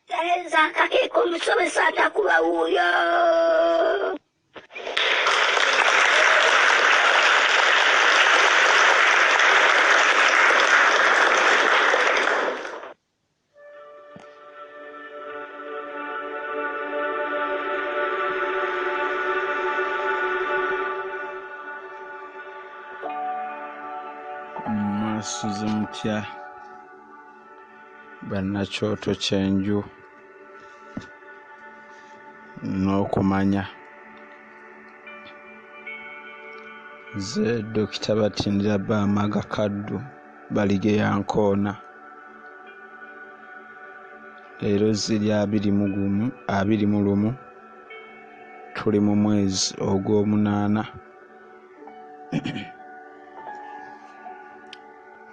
Tereza akakeeka omusomesa atakuba wuuyo. Mwasuze mutya bannakyoto ky'enju n'okumanya. Nze Dokita Batindira Bamaga Kaddu Baligeya Nkoona. Leero ziri 21 21, tuli mu mwezi ogw'omunaana.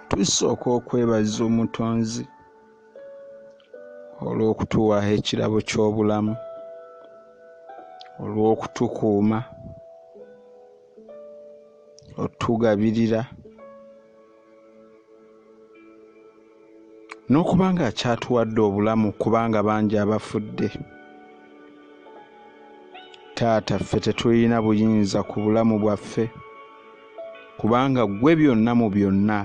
Tusooka okwebaza Omutonzi olw'okutuwa ekirabo ky'obulamu, olw'okutukuuma, otugabirira n'okuba nga akyatuwadde obulamu, kubanga bangi abafudde. Taata, ffe tetulina buyinza ku bulamu bwaffe, kubanga ggwe byonna mu byonna,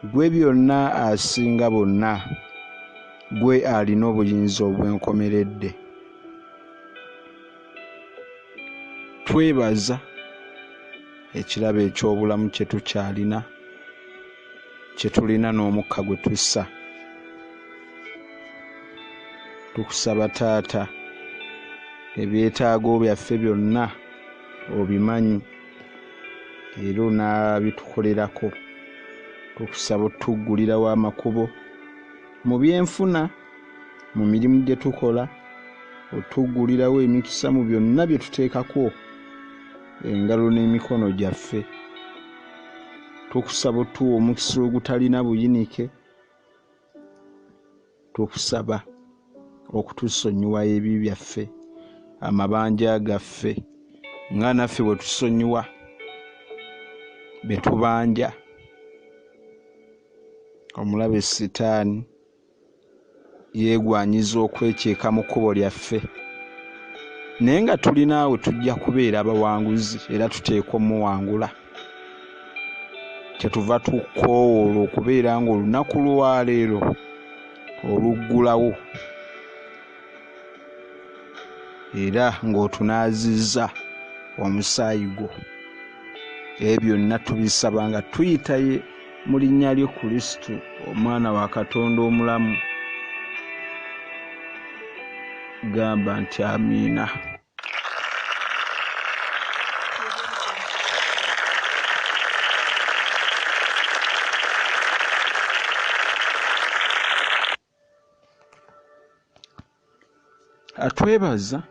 ggwe byonna asinga bonna, ggwe alina obuyinza obw'enkomeredde. Twebaza ekirabo eky'obulamu kye tukyalina, kye tulina n'omukka gwe tussa. Tukusaba taata, ebyetaago byaffe byonna obimanyi era onaabitukolerako. Tukusaba otuggulirawo amakubo mu byenfuna, mu mirimu gye tukola, otuggulirawo emikisa mu byonna bye tuteekako engalo n'emikono gyaffe. Tukusaba otuwa omukisa ogutalina buyinike. Tukusaba okutusonyiwa ebibi byaffe, amabanja gaffe, nga naffe bwe tusonyiwa be tubanja. Omulabe Sitaani yeegwanyiza okwekyeka mu kkubo lyaffe, naye nga tuli naawe tujja kubeera abawanguzi era tuteekwa omuwangula. Kyetuva tukoowoola okubeera ng'olunaku lwaleero oluggulawo era ng'otunaazizza omusaayi gwo. Ebyo byonna tubisaba nga tuyitaye mu linnya lye Kristo, Omwana wa Katonda omulamu. Gamba nti amiina. Atwebaza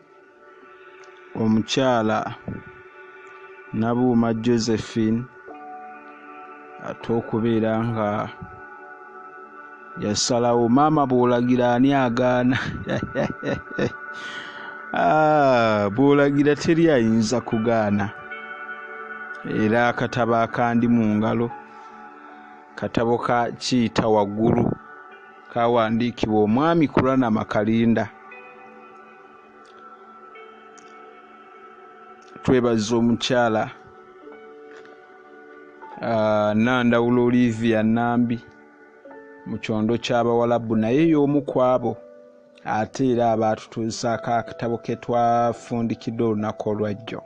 omukyala Nabuuma Josephine ate okubeera nga yasalawo. Maama bw'olagira ani agaana? Bw'olagira teri ayinza kugaana. Era akatabo akandi mu ngalo, katabo ka Kiyita Waggulu, kawandiikibwa omwami Kulanama Kalinda. Twebaza omukyala Nandawula Olivia Nambi mu kyondo ky'Abawalabu, naye y'omu ku abo ate era abaatutuusaako akatabo ke twafundikidde olunaku olwajjo.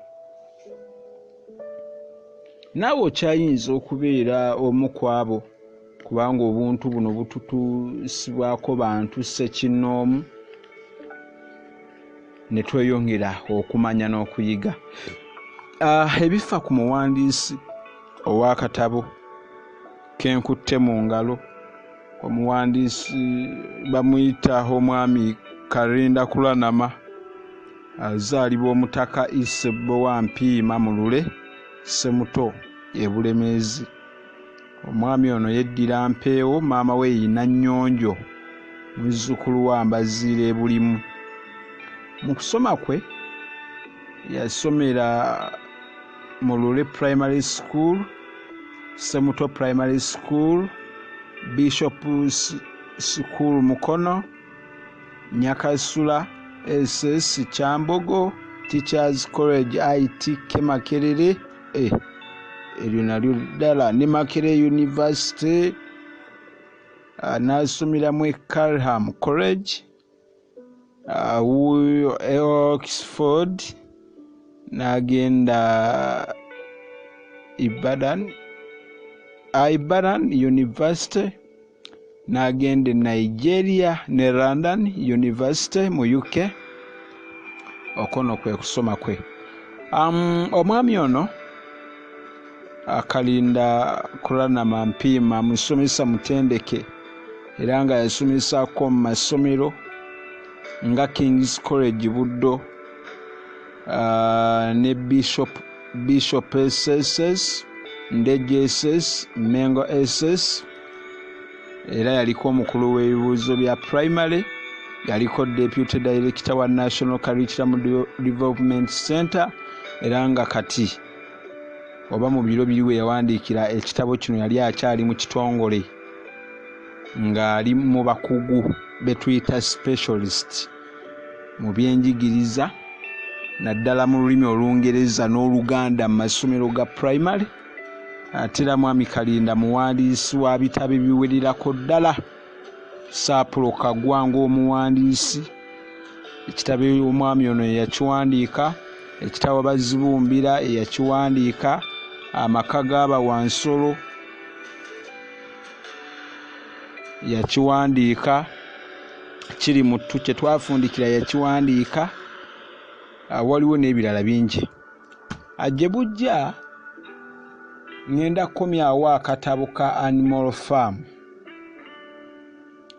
Naawe okyayinza okubeera omu ku abo, kubanga obuntu buno bututuusibwako bantu ssekinnoomu, ne tweyongera okumanya n'okuyiga. Ebifa ku muwandiisi ow'akatabo ke nkutte mu ngalo, omuwandiisi bamuyita omwami Kalinda Kulanama, azaalibwa Omutaka Isebbowa Mpiima mu Lule Ssemuto e Bulemeezi. Omwami ono yeddira Mpeewo, maama we ye Nannyonjo, muzzukulu wa Mbaziira e Bulimu. Mu kusoma kwe yasomera mu Lule Primary School, Ssemuto Primary School, Bishop's School Mukono, Nyakasula SS Kyambogo, Teachers College ITK Makerere, eryo nalyo ddala, ne Makerere University. N'asomeramu e Carham College, Oxford, n'agenda Ibadan University, n'agenda e Nigeria ne London University mu UK. Okwo kwe kusoma kwe. Omwami ono Kalinda Kulanama Mpiima musomesa mutendeke, era nga yasomesaako mu masomero nga King's College Buddo, ne Bishop SSS, Ndejje SS, Mengo SS. Era yaliko omukulu w'ebibuuzo bya primary, yaliko deputy director wa National Curriculum Development Center, era nga kati oba mu biro biri we yawandiikira ekitabo kino yali akyali mu kitongole ng'ali mu bakugu be tuyita specialist mu byenjigiriza, naddala mu lulimi Olungereza n'Oluganda mu masomero ga primary. Ate era Mwami Kalinda muwandiisi wa bitabo ebiwererako ddala. Saapulo Kagwa ng'omuwandiisi, ekitabo omwami ono eyakiwandiika, ekitabo Bazibumbira eyakiwandiika, Amaka g'Abawansolo yakiwandiika, Kiri Muttu kye twafundikira yakiwandiika, waliwo n'ebirala bingi. Gye bujja ngenda kukomyawo akatabo ka Animal Farm,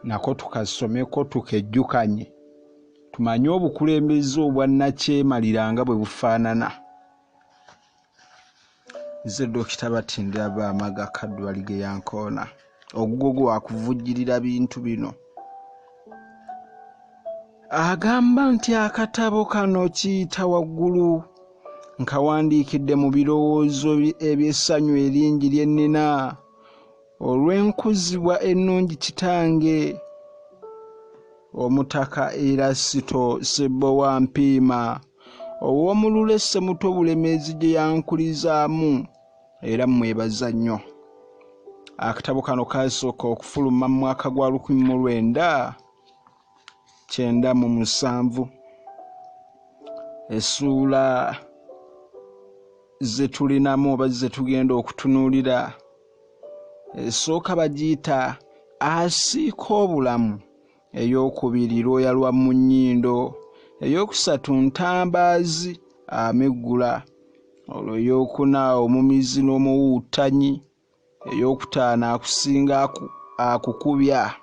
nako tukasomeko tukejjukanye, tumanye obukulembeze obwannakyemalira nga bwe bufaanana. Nze Dokita Batindira Bamaga Kaddu Yankoona, ogugo gwakuvujjirira bintu bino. Agamba nti akatabo kano kiyita waggulu nkawandiikidde mu birowoozo eby'essanyu eringi lye nnina olw'enkuzibwa ennungi kitange Omutaka Erasito Ssebbowa Mpiima ow'omulule Ssemuto Bulemeezi gye yankulizaamu, era mmwebaza nnyo. Akatabo kano kasooka okufuluma mu mwaka gwa 1997. Essuula ze tulinamu oba ze tugenda okutunuulira, esooka bagiyita Asiika Obulamu, ey'okubiri Lwoya lwa mu nnyindo, ey'okusatu Ntambaazi Ameggula, olwo ey'okuna Omumizi n'Omuwuwuttanyi, ey'okutaano Akusinga Akukubya,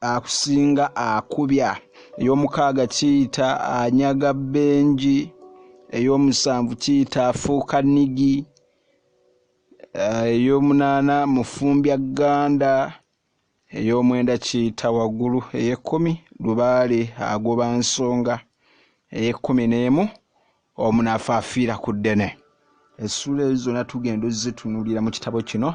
Akusinga Akubya, ey'omukaaga kiyita Anyaga Bbengi, ey'omusanvu kiyita Afuuka Nnigi, ey'omunaana Mufumbya Gganda, ey'omwenda kiyita Waggulu, ey'ekkumi Lubaale Agoba Nsonga, ey'ekkumi n'emu Omunafu Afiira ku ddene. Essuula ezo zonna tugenda ozitunuulira mu kitabo kino.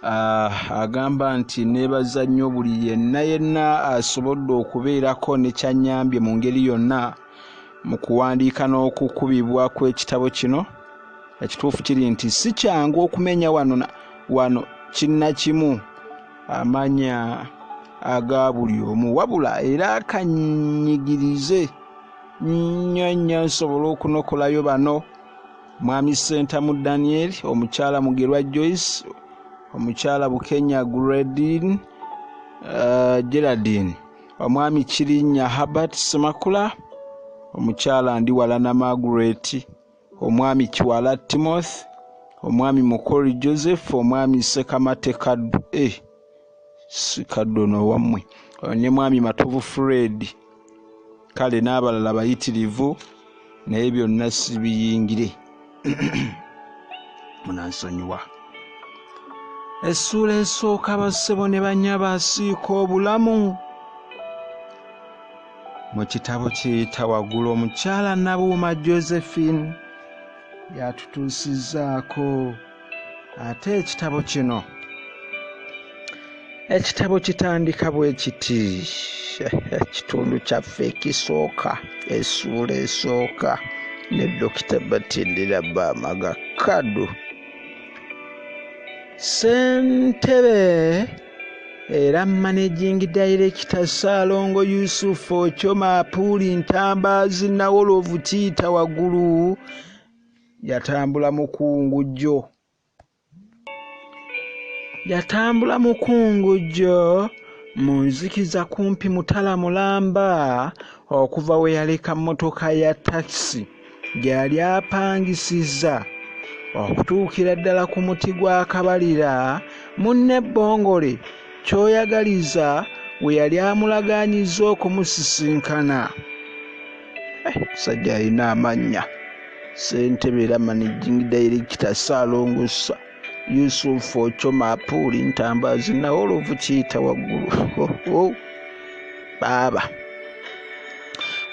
Agamba nti neebaza nnyo buli yenna yenna asobodde okubeerako ne kyannyambye mu ngeri yonna mu kuwandiika n'okukubibwa kw'ekitabo kino. Ekituufu kiri nti si kyangu okumenya wano kinnakimu amanya aga buli omu, wabula era akanyigirize nnyo nnyo nsobole okunokolayo bano: Mwami Ssentamu Daniel, omukyala Mugerwa Joyce, omukyala Bukenya Geraldine, omwami Kirinnya Herbert Ssemakula, omukyala Ndiwalana Margaret, omwami Kiwala Timothy, omwami Mukori Joseph, omwami Ssekamate Kaddu, si Kaddu ono wammwe, ne mwami Matovu Fred, kale n'abalala bayitirivu, naye byonna sibiyingire, munansonyiwa. Essuula esooka bassebo ne bannyabo Asiika Obulamu mu kitabo kiyita Waggulu, omukyala Nabuuma Josephine yatutuusizzaako Ate ekitabo kino, ekitabo kitandika bwe kiti: ekitundu kyaffe ekisooka, essuula esooka, ne Dokita Batindira Bamaga Kaddu. Ssentebe era Managing Director Ssaalongo Yusuf Ochoma Apuuli Ntambaazi Nawolovu Kiyita waggulu yatambula mukungujjo. Yatambula mukungujjo mu nzikiza kumpi mutala mulamba okuva we yaleka mmotoka ya takisi gye yali apangisizza okutuukira ddala ku muti gwa Kabalira munne Bbongole Kyoyagaliza we yali amulagaanyizza okumusisinkana. Musajja alina amannya. Ssentebe era Managing Director Ssaalongo Yusuf Ochoma Apuuli Ntambaazi Nawolovu Kiyita waggulu. Baaba.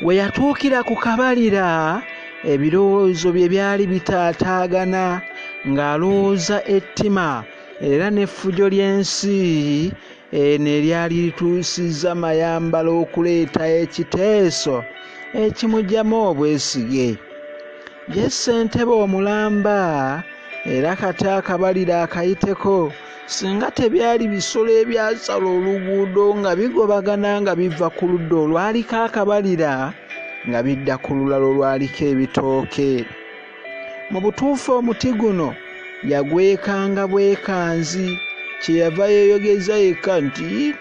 We yatuukira ku Kabalira, ebirowoozo bye byali bitaataagana ng'alowooza ettima era n'effujjo ly'ensi eno eryali lituusizza Mayambala okuleeta ekiteeso ekimuggyamu obwesige. Ye ssentebe omulamba era kati akabalira akayiteko singa tebyali bisolo ebyasala oluguudo nga bigobagana nga biva ku ludda olwaliko akabalira nga bidda ku lulala olwaliko ebitooke. Mu butuufu omuti guno yagwekanga bwekanzi, kye yava yeeyogeza yekka nti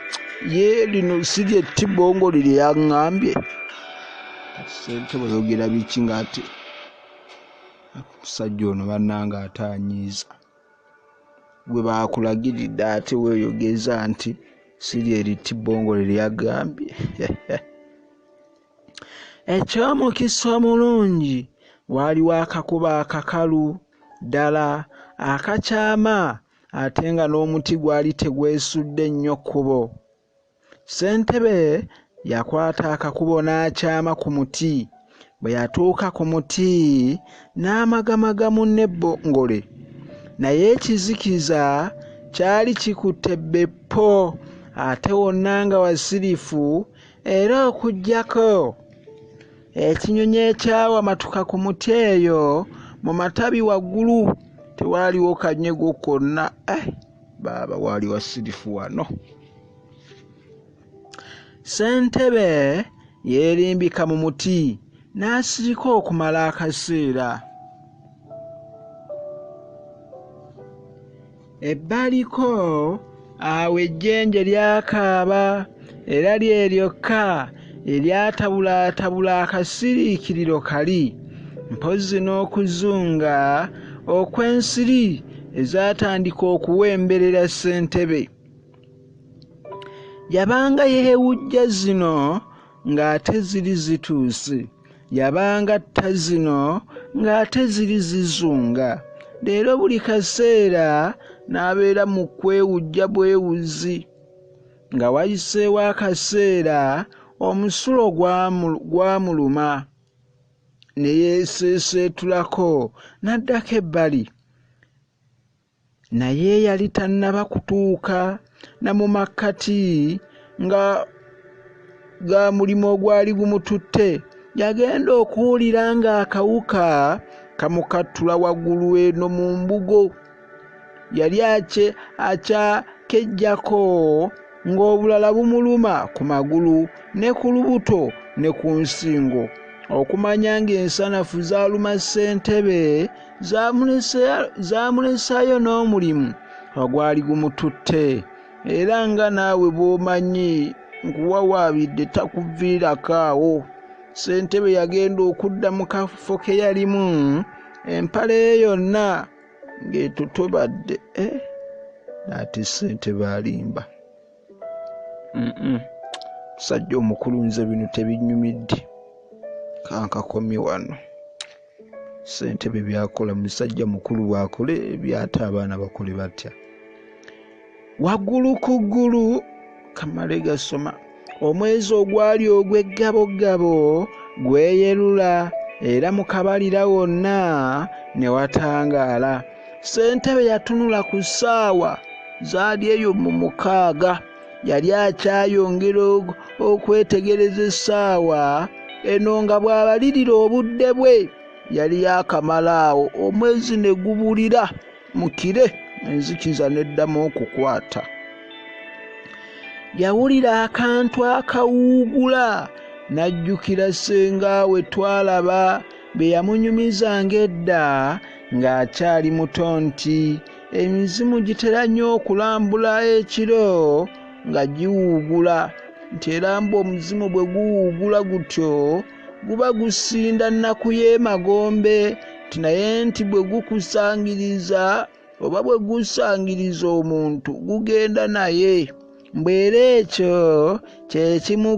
ye lino si lye ttibongoli lye yaŋŋambye. Ssentebe oyogera biki ng'ate omusajja ono bannange ate anyiiza. Gwe baakulagiridde ate weeyogeza nti si lye littibongole lye yagambye. Eky'omukisa omulungi waaliwo akakubo akakalu ddala akakyama ate nga n'omuti gwali tegwesudde nnyo kkubo. Ssentebe yakwata akakubo n'akyama ku muti. Bwe yatuuka ku muti n'amagamaga munne Bbongole. Naye ekizikiza kyali kikutte beppo ate wonna nga wasirifu era okuggyako ekinyonyi ekyawamatuka ku muti eyo mu matabi waggulu tewaaliwo kanyego konna. Baaba waali wasirifu wano. Ssentebe yeerimbika mu muti n'asirika okumala akaseera. Ebbaliko awo ejjenje lyakaaba era lye lyokka eryatabulaatabula akasiriikiriro kali, mpozzi n'okuzunga okw'ensiri ezaatandika okuwemberera ssentebe. Yabanga yeewujja zino ng'ate ziri zituuse, yabanga atta zino ng'ate ziri zizunga. Leero buli kaseera n'abeera mu kwewujja bwewuzi. Nga wayiseewo akaseera omusulo gwamuluma ne yeeseeseetulako n'addako ebbali. Naye yali tannaba kutuuka na mu makkati nga ga mulimu ogwali gumututte, yagenda okuwulira ng'akawuka kamukattula waggulu eno mu mbugo. Yali akyakeggyako ng'obulala bumuluma ku magulu ne ku lubuto ne ku nsingo. Okumanya ng'ensanafu zaaluma ssentebe zaamulesaayo n'omulimu ogwali gumututte. Era nga naawe bw'omanyi nkuwawaabidde takuviirako awo. Ssentebe yagenda okudda mu kafo ke yalimu, empale ye yonna ng'etotobadde. Ate ssentebe alimba. Musajja omukulu nze bino tebinnyumidde. Kankakomye wano. Ssentebe by'akola musajja mukulu bw'akola eby'ate abaana bakole batya? Waggulu ku ggulu kamale gasoma. Omwezi ogwali ogw'eggabogabo gweyerula era mu kabalira wonna ne watangaala. Ssentebe yatunula ku ssaawa zaali eyo mu 6. Yali akyayongera okwetegereza essaawa eno nga bw'abalirira obudde bwe yali yaakamala awo omwezi ne gubulira mu kire, enzikiza n'eddamu okukwata. Yawulira akantu akawuugula n'ajjukira ssenga we twalaba bye yamunyumizanga edda ng'akyali muto nti emizimu gitera nnyo okulambula ekiro nga giwuugula, nti era mbu omuzimu bwe guwuugula gutyo guba gusinda nnaku y'emagombe, nti naye nti bwe gukusangiriza oba bwe gusangiriza omuntu gugenda naye. Mbu era ekyo kye kimu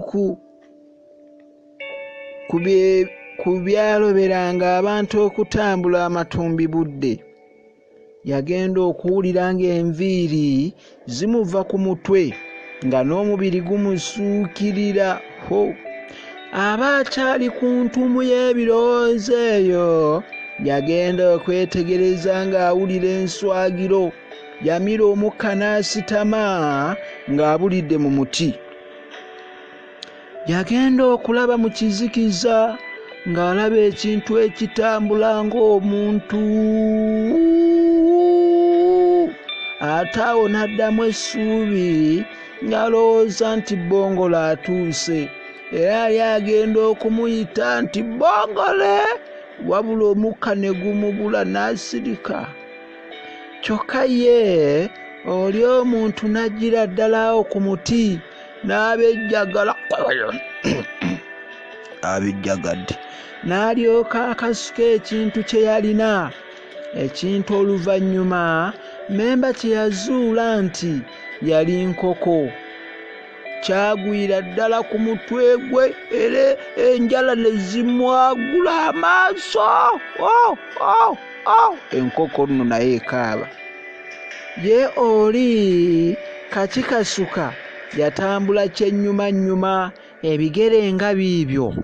ku byaloberanga abantu okutambula amatumbi budde. Yagenda okuwulira ng'enviiri zimuva ku mutwe nga n'omubiri gumusuukirira. Ho! Aba akyali ku ntuumu y'ebirowoozo eyo, yagenda okwetegereza ng'awulira enswagiro. Yamira omukka n'asitama ng'abulidde mu muti. Yagenda okulaba mu kizikiza ng'alaba ekintu ekitambula ng'omuntu. Ate awo n'addamu essuubi ng'alowooza nti Bbongole atuuse, era yali agenda okumuyita nti Bbongole, wabula omukka ne gumubula n'asirika. Kyokka ye oli omuntu n'ajjira ddala awo ku muti n'abejjagala abejjagadde, n'alyoka akasuka ekintu kye yalina. Ekintu oluvannyuma mmemba kye yazuula nti yali nkoko. Kyagwira ddala ku mutwe gwe era enjala ne zimwagula amaaso. Oh, oh, oh! Enkoko nno naye ekaaba. Ye oli kakikasuka yatambula kyennyumannyuma ebigere nga biibyo,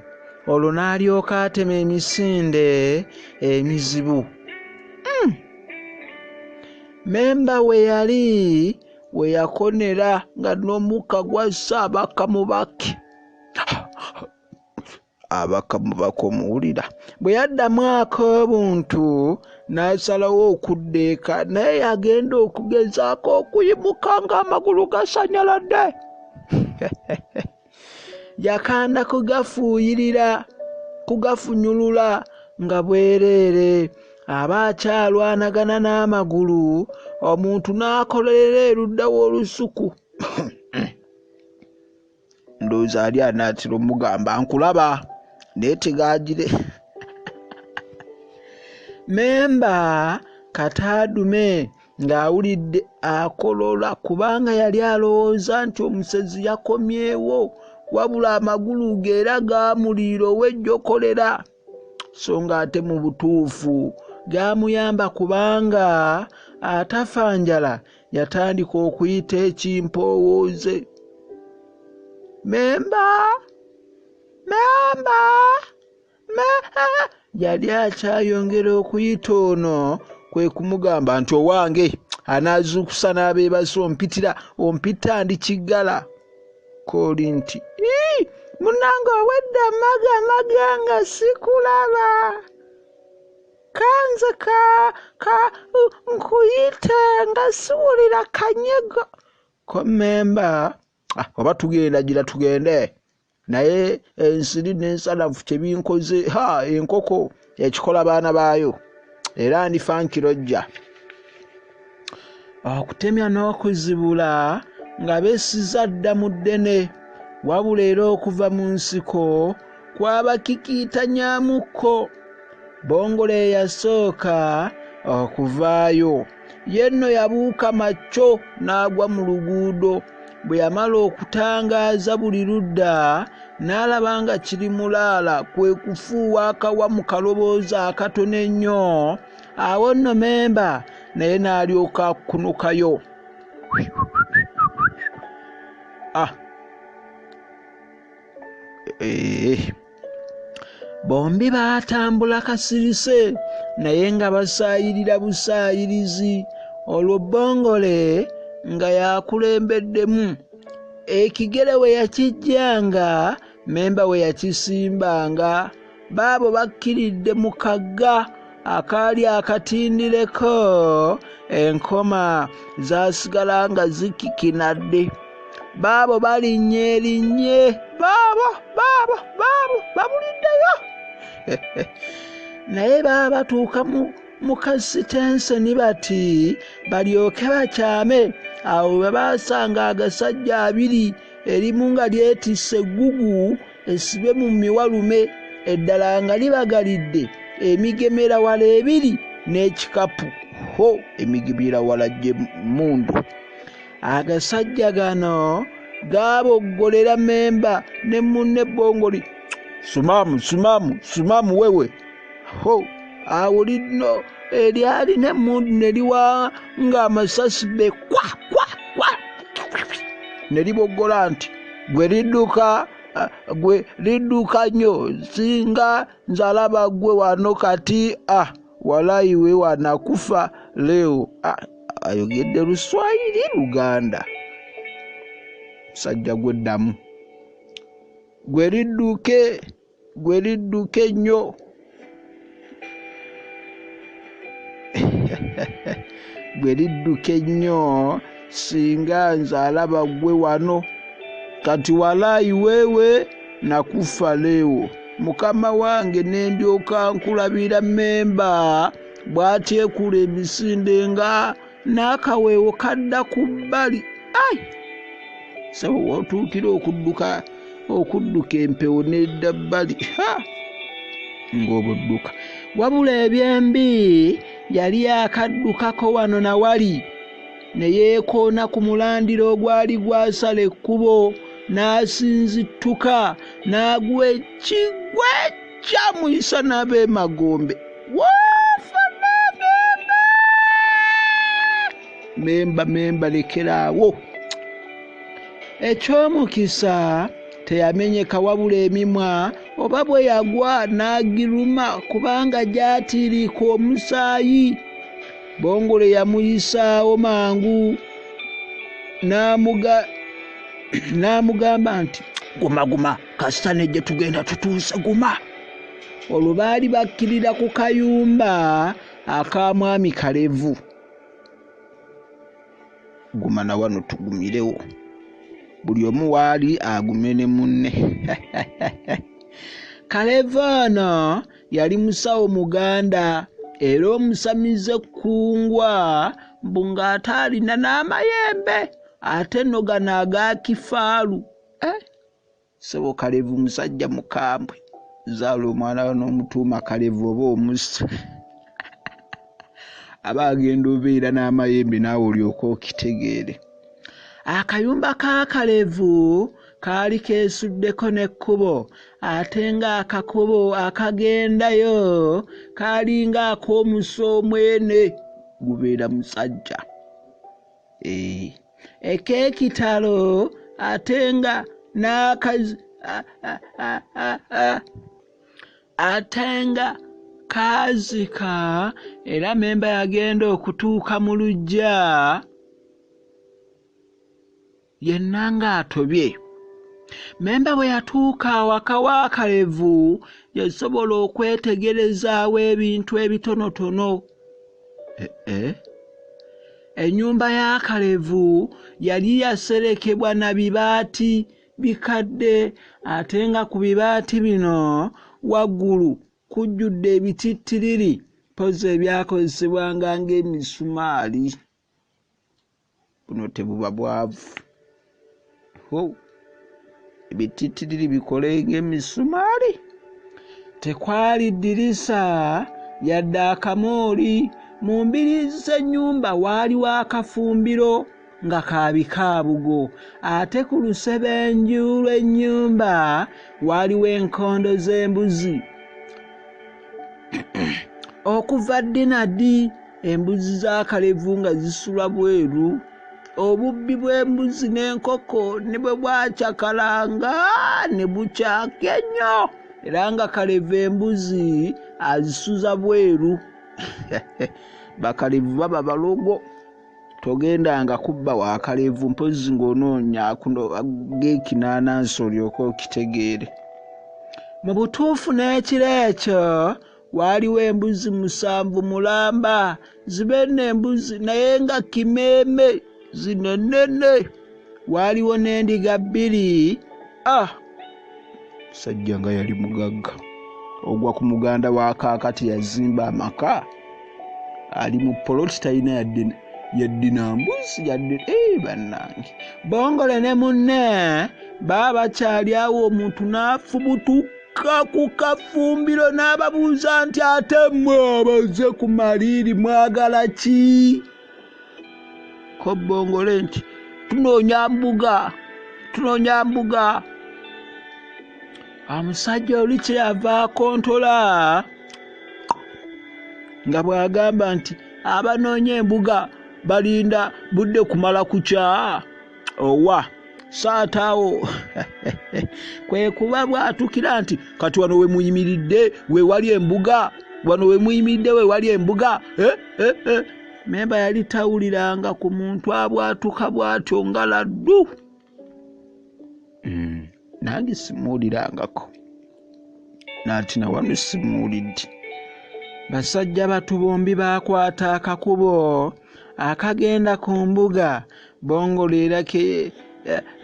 olwo n'alyoka atema emisinde emizibu. Mmemba we yali we yakonera nga n'omukka gwassa abakamubake. Abakamubake omuwulira. Bwe yaddamu ak'obuntu n'asalawo okudda eka, naye yagenda okugezaako okuyimuka ng'amagulu gasanyaladde. Yakanda kugafuuyirira, kugafunyulula nga bwereere. Aba akyalwanagana n'amagulu, omuntu n'akolerera erudda w'olusuku. Ndowooza ali anaatera omugamba nkulaba naye tegaagire. Mmemba kataadume ng'awulidde akolola kubanga yali alowooza nti omusezi yakomyewo, wabula amagulu ge era gaamuliira ow'ejjokolera. So ng'ate mu butuufu gaamuyamba kubanga atafa njala yatandika okuyita ekimpoowooze. Mmemba, mmemba, yali akyayongera okuyita ono kwe kumugamba nti owange anaazuukusa n'abeebase ompitira ompita ndi kiggala. Kooli nti ii munnange obwedda magamaga nga sikulaba, kanze ka nkuyite nga siwulira kanyego. Ko mmemba oba tugenda gira tugende, naye ensiri n'ensanafu kye binkoze, ha enkoko ekikola baana baayo era ndifa nkirojja. Okutemya n'okuzibula nga beesiza dda mu ddene, wabula era okuva mu nsiko kwabakikiitanyamukko. Bbongole eyasooka okuvaayo, ye nno yabuuka makyo n'agwa mu luguudo. Bwe yamala okutangaaza buli ludda n'alaba nga kiri mulaala, kwe kufuuwa akawa mu kaloboozi akatono ennyo. Awo nno mmemba naye n'alyoka akkunukayo. Bombi baatambula kasirise naye nga basaayirira busaayirizi. Olwo Bongole nga yakulembeddemu, ekigere we yakijjanga, Memba we yakisimbanga. Baabo bakkiridde mu kagga akaali akatindireko, enkoma zaasigala nga zikikinadde. Baabo balinnya erinnye, baabo baabo baabo babuliddeyo. Naye baba batuuka mu kasitenseni bati balyoke bakyame. Awo bwe baasanga agasajja abiri, erimu nga lyetisse eggugu esibe mu miwalume, eddala nga libagalidde emigemera wala ebiri n'ekikapu. Ho, emigemera wala gy'emmundu. Agasajja gano gaaboggolera Memba ne munne Bongoli, sumamu sumamu sumamu wewe. Ho, awo lino eryalina emmundu ne liwanga amasasi be kwa kwa kwa, ne liboggola nti gwe lidduka, gwe lidduka nnyo, singa nzalaba gwe wano kati, walayi we wanakufa leo. Ayogedde Luswayiri Luganda. Musajja gw'eddamu. Gwe lidduke, gwe lidduke nnyo. Gwe lidduke nnyo, singa nze alaba gwe wano kati, walayi wewe nakufa leo. Mukama wange ne ndyoka nkulabira Memba bw'atyekula emisinde nga n'akaweewo kadda ku bbali. Ai, ssebo w'otuukira okudduka empewo n'edda bbali, ha, ng'obudduka. Wabula ebyembi yali akaddukako wano na wali, ne yeekoona ku mulandira ogwali gwasala ekkubo, n'asinzittuka n'agwa ekigwe kyamuyisa n'ab'emagombe. Waafa n'agenda! Memba, Memba lekeraawo. Eky'omukisa teyamenyeka, wabula emimwa oba bwe yagwa n'agiruma, kubanga gyatiiriika omusaayi. Bongole yamuyisaawo mangu n'amugamba nti guma guma, kasita ne gye tugenda tutuuse, guma. Olwo baali bakkirira ku kayumba aka Mwami Kalevu. Guma na wano tugumirewo, buli omu waali agume ne munne. Kalevu ono yali musawo Muganda era omusamize kkungwa, mbu ng'ate alina n'amayembe, ate nno gano aga kifaalu. Ssebo Kalevu musajja mukambwe, zaala omwana we n'omutuuma Kalevu oba omusse. Aba agenda obeera n'amayembe naawe olyoke okitegeere. Akayumba ka Kalevu kaali keesuddeko n'ekkubo, ate ng'akakubo akagendayo kaalinga ak'omusa omwene, gubeera musajja. Ek'ekitalo ate nga n'akazi ate nga kaazika, era Memba yagenda okutuuka mu luggya yenna ng'atobye. Memba bwe yatuuka awaka wa Kalevu yasobola okwetegerezaawo ebintu ebitonotono. Ennyumba ya Kalevu yali yaserekebwa na bibaati bikadde, ate nga ku bibaati bino waggulu kujjudde ebitittiriri mpozzi ebyakozesebwanga ng'emisumaali. Buno tebuba bwavu. Ho, ebitittiriri bikole ng'emisumaali. Tekwali ddirisa yadde akamooli. Mu mbiriizi z'ennyumba waaliwo akafumbiro nga ka bikaabugo, ate ku lusebenju lw'ennyumba waaliwo enkondo z'embuzi. Okuva ddi na ddi embuzi za Kalevu nga zisula bweru. Obubbi bw'embuzi n'enkoko ne bwe bwacakalanga ne bukyaka ennyo, era nga Kalevu embuzi azisuza bweru. Bakalevu baba balogo. Togendanga kubba wakalevu mpozzi ng'onoonya g'ekinaanansi olyoke okitegeere. Mu butuufu n'ekiro ekyo waaliwo embuzi 7 mulamba, zibe n'embuzi naye nga kimeeme zino nnene. Waaliwo n'endiga 2. Musajja nga yali mugagga. Ogwa ku muganda wa kaakati yazimba amaka, ali mu poloti talina yadde na mbuzi yadde. Bannange, Bongole ne munne baba bakyali awo omuntu n'afubutuka ku kafumbiro n'ababuuza nti ate mmwe abaze ku maliiri mwagala ki? Ko Bongole nti tunoonya mbuga, tunoonya mbuga. Omusajja oli kyeyava akontola nga bw'agamba nti abanoonya embuga balinda budde kumala kukya owa saataawo. Kwe kuba bw'atukira nti kati wano we muyimiridde we wali embuga, wano we muyimiridde we wali embuga. Memba yali tawuliranga ku muntu abwatuka bw'atyo nga laddu. Nange simuwulirangako, n'ati na wano simuwulidde. Basajja batu bombi baakwata akakubo akagenda ku mbuga. Bongole era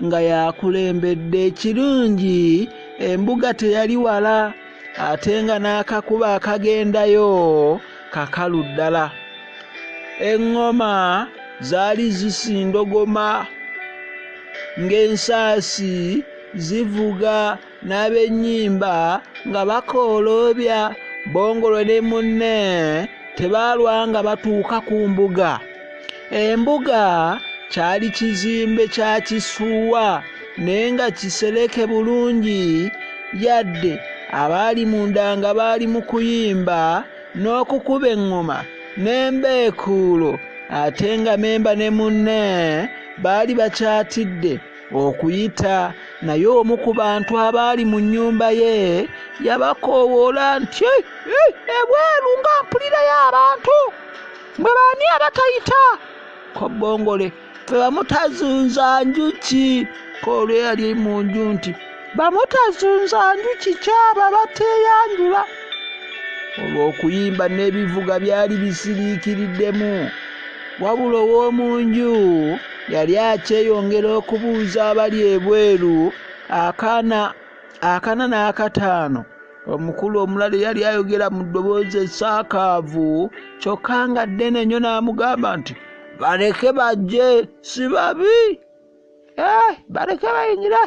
nga yakulembedde. Ekirungi embuga teyali wala, ate nga n'akakubo akagendayo kakalu ddala. Eŋŋoma zaali zisindogoma ng'ensaasi zivuga n'ab'ennyimba nga bakooloobya. Bongole ne munne tebaalwa nga batuuka ku mbuga. Embuga kyali kizimbe kya kisuwa naye nga kisereke bulungi, yadde abaali munda nga baali mu kuyimba n'okukuba eŋŋoma n'embeekuulo, ate nga Memba ne munne baali bakyatidde okuyita. Naye omu ku bantu abaali mu nnyumba ye yabakoowoola nti ebweru nga mpulirayo abantu, mwe baani abatayita? Ko Bongole, ffe bamutazunza njuki. Ko olwo yali mu nju nti bamutazunza njuki kyaba bateeyanjula. Olw'okuyimba n'ebivuga byali bisiriikiriddemu. Wabula ow'omu nju yali akyeyongera okubuuza abali ebweru 4 na 5. Omukulu omulala yali ayogera mu ddoboozi essaakaavu kyokka nga ddene nnyo n'amugamba nti baleke bajje si babi, baleke bayingire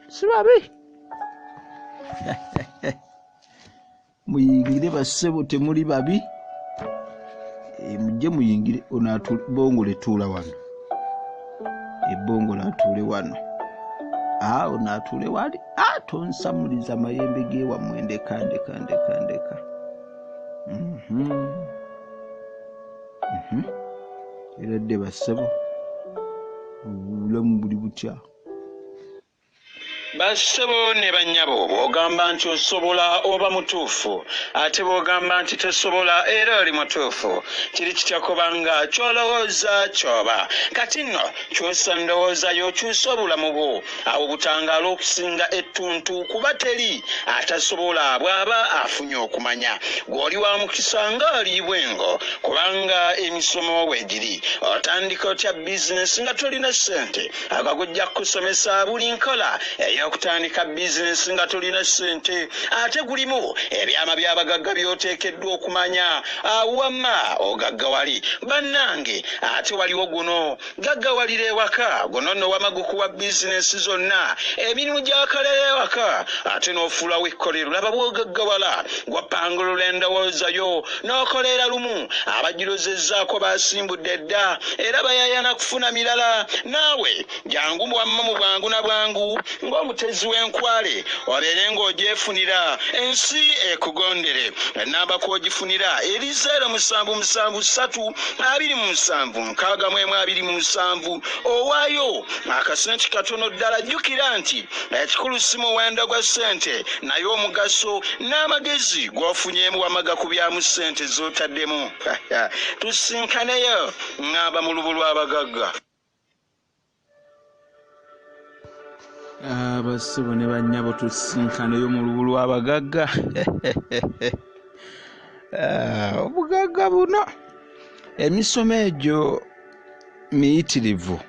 si babi. Muyingire bassebo temuli babi, mujje muyingire. Ono Bongole tuula wano, Bongole atuule wano, ono atuule wali. Tonsamuliza mayembe gewammwe, ndeka ndeka ndeka ndeka. Era dde bassebo, obulamu buli butya? Bassebo ne bannyabo, bw'ogamba nti osobola oba mutuufu, ate bw'ogamba nti tosobola era oli mutuufu. Kiri kitya kubanga ky'olowooza ky'oba. Kati nno kyusa ndowooza yo, kyusa obulamu bwo, awo butangaala okusinga ettuntu, kuba teri atasobola bw'aba afunye okumanya. Gw'oli wa mukisa ng'ali bwengo, kubanga emisomo weegiri. Otandika otya bizinesi nga tolina ssente? Agagujja kukusomesa buli nkola ey'okutandika bizinesi nga tolina ssente, ate gulimu ebyama by'abagagga by'oteekeddwa okumanya. Awamma ogaggawali bannange, ate waliwo guno gaggawalira ewaka. Guno nno wama gukuwa bizinesi zonna, emirimu gy'akalera ewaka, ate n'ofuulawo ekkolero. Laba bw'ogaggawala, gwapangulula endowooza yo n'okolera lumu. Abagirozezzaako basimbudde dda era bayayana kufuna mirala. Naawe jangu wamma mu bwangu na bwangu ng'omu Omutezi w'enkwale obeere ng'ogyefunira ensi ekugondere. Enamba kw'ogifunira eri 0773 27 61 27. Owaayo akasente katono ddala. Jjukira nti ekikulu si muwendo gwa ssente, naye omugaso n'amagezi gw'ofunyeemu wamaga ku byamu ssente z'otaddemu. Tusinkaneyo ŋŋamba mu lubu lw'abagagga. Abasibo ne bannyabo, tusinkaneyo mu lubu lw'abagagga. Obugagga buno, emisomo egyo miyitirivu.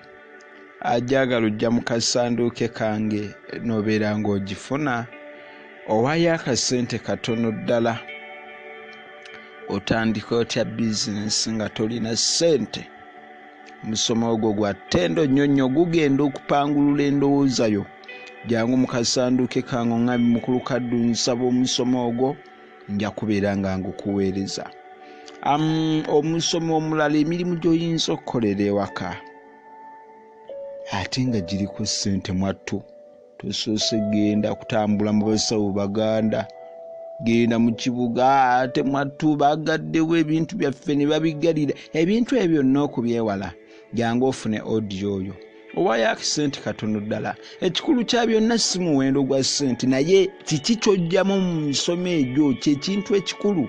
Ajagala ojja mu kasanduuke kange n'obeera ng'ogifuna, owaayo akasente katono ddala. Otandika otya bizinesi nga tolina ssente? Omusomo ogwo gwa ttendo nnyo nnyo, gugenda okupangulula endowooza yo. Jangu mu kasanduuke kange oŋŋambe, "Mukulu Kaddu, nsaba omusomo ogwo," nja kubeera nga ngukuweereza. Omusomo omulala, emirimu gy'oyinza okukolera ewaka ate nga giriko ssente. Mwattu, tosoose genda kutambula mu basawo baganda, genda mu kibuga. Ate mwattu bagaddewo ebintu byaffe ne babiggalira. Ebintu ebyo byonna okubyewala, jangu ofune audio oyo, owaayo akasente katono ddala. Ekikulu kya byonna si muwendo gwa ssente, naye kiki ky'ojjamu mu misomo egyo, kyekintu ekikulu.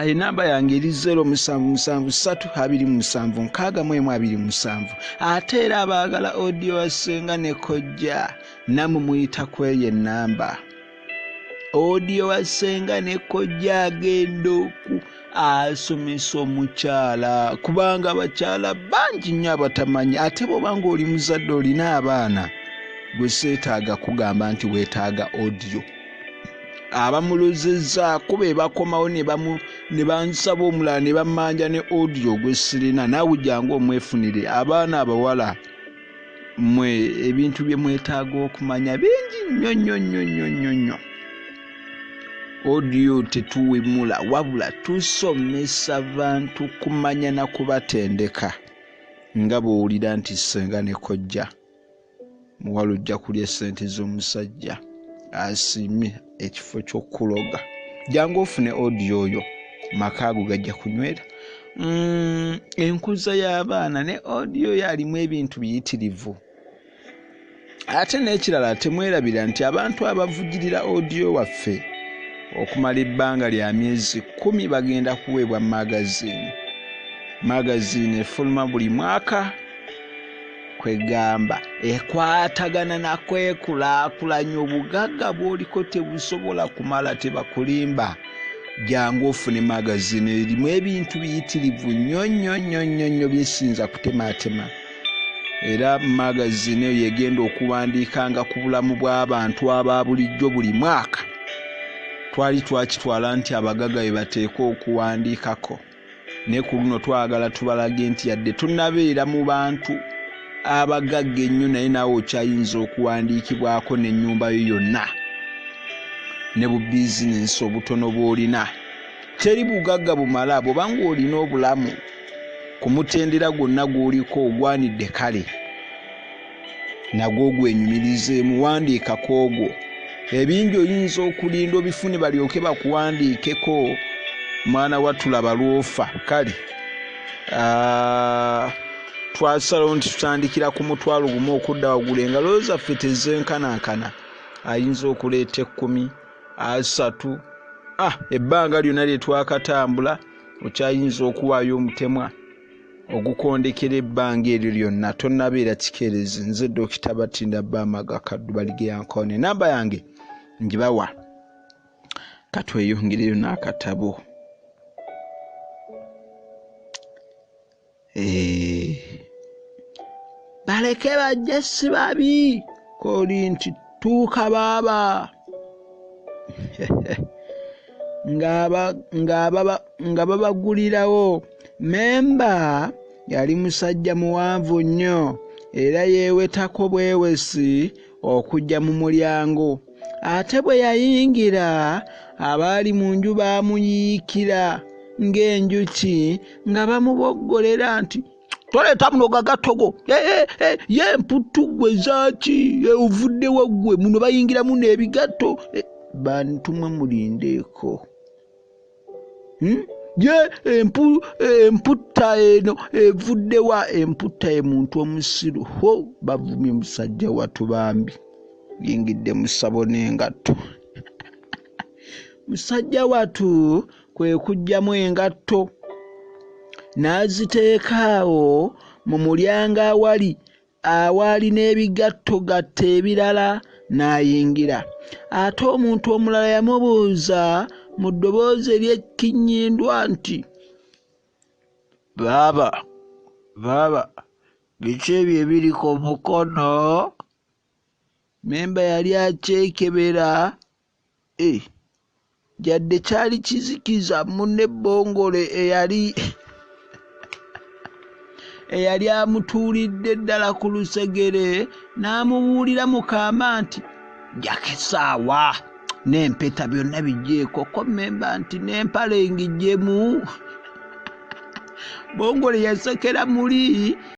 Enamba yange eri 0773 27 61 27. Ate era abaagala audio wa Ssenga ne Kojja, nammwe muyita ku eyo ennamba. Audio wa Ssenga ne Kojja agenda oku asomesa omukyala, kubanga abakyala bangi nnyo abatamanyi. Ate bw'oba nga oli muzadde, olina abaana, gwe seetaaga kugamba nti weetaaga audio. Abamulozezzaako be bakomawo ne bansaba omulala ne bammanja ne audio gwe sirina. Naawe jangu omwefunire. Abaana abawala, mmwe ebintu bye mwetaaga okumanya bingi nnyo nnyo nnyo nnyo nnyo nnyo. Audio tetuwemula, wabula tusomesa bantu kumanya na kubatendeka. Nga bw'owulira nti Ssenga ne Kojja, muwala ojja kulya essente z'omusajja asiimye ekifo ky'okuloga, jangu ofune audio oyo, maka ago gajja kunywera. Enkuza y'abaana ne audio yo alimu ebintu biyitirivu. Ate n'ekirala, temwerabira nti abantu abavugirira audio waffe okumala ebbanga lya myezi 10 bagenda kuweebwa magazine. Magazine efuluma buli mwaka, kwegamba ekwatagana nakwekulaakulanya. Obugagga bw'oliko tebusobola kumala, tebakulimba. Jangu ofune magazine erimu ebintu biyitirivu nnyo nnyo nnyo nnyo nnyo byesinza kutematema. Era magazine eyo egenda okuwandiikanga ku bulamu bw'abantu aba bulijjo buli mwaka. Twali twakitwala nti abagagga be bateeka okuwandiikako, naye ku luno twagala tubalage nti yadde tunnabeera mu bantu abagagga ennyo, naye naawe okyayinza okuwandiikibwako n'ennyumba yo yonna ne bu bizinensi obutono bw'olina. Teri bugagga bumala. Bw'obanga olina obulamu ku mutendera gwonna gw'oliko ogwanidde, kale nagwo gwenyumirizeemu, wandiikako ogwo. Ebingi oyinza okulinda obifune balyoke bakuwandiikeko, mwana wa tulaba lwofa. Kale twasalawo nti tutandikira ku 10,000 okudda waggulu. Engalo zaffe tezenkanankana, ayinza okuleeta 10, 30. Ebbanga lyonna lye twakatambula, okyayinza okuwaayo omutemwa ogukondekera ebbanga eryo lyonna, tonnabeera kikeerezi. Nze Dokita Batinda Bamaga Kaddu Baligeyankone, namba yange ngibawa. Katweyongereyo n'akatabo. Baleke bajje, si babi. Koli nti tuuka baaba nga babagulirawo. Memba yali musajja muwanvu nnyo, era yeewetako bwewesi okujja mu mulyango. Ate bwe yayingira, abaali mu nju baamuyiikira ng'enjuki nga bamuboggolera nti, Toleeta muno gagatto go. Ye emputtu ggwe zaaki? Ovuddewa ggwe? Muno bayingiramu n'ebigatto. Bantu mwe mulindeeko. Ye emputta eno evuddewa? Emputta ye muntu omusiru. Ho, bavumye musajja wattu bambi. Yingidde mu ssabo n'engatto. Musajja wattu kwe kuggyamu engatto n'aziteeka awo mu mulyango awaali n'ebigattogatto ebirala n'ayingira. Ate omuntu omulala yamubuuza mu ddoboozi ery'ekinnyindwa nti, Baaba, baaba, biki ebyo ebiri ku mukono? Mmemba yali akyekebera. Yadde kyali kizikiza, munne Bbongole eyali amutuulidde ddala ku lusegere n'amubuulira mu kaama nti, Ggyako essaawa n'empeta byonna biggyeeko. Ko mmemba nti, N'empale ngiggyemu. Bbongole yasekera muli.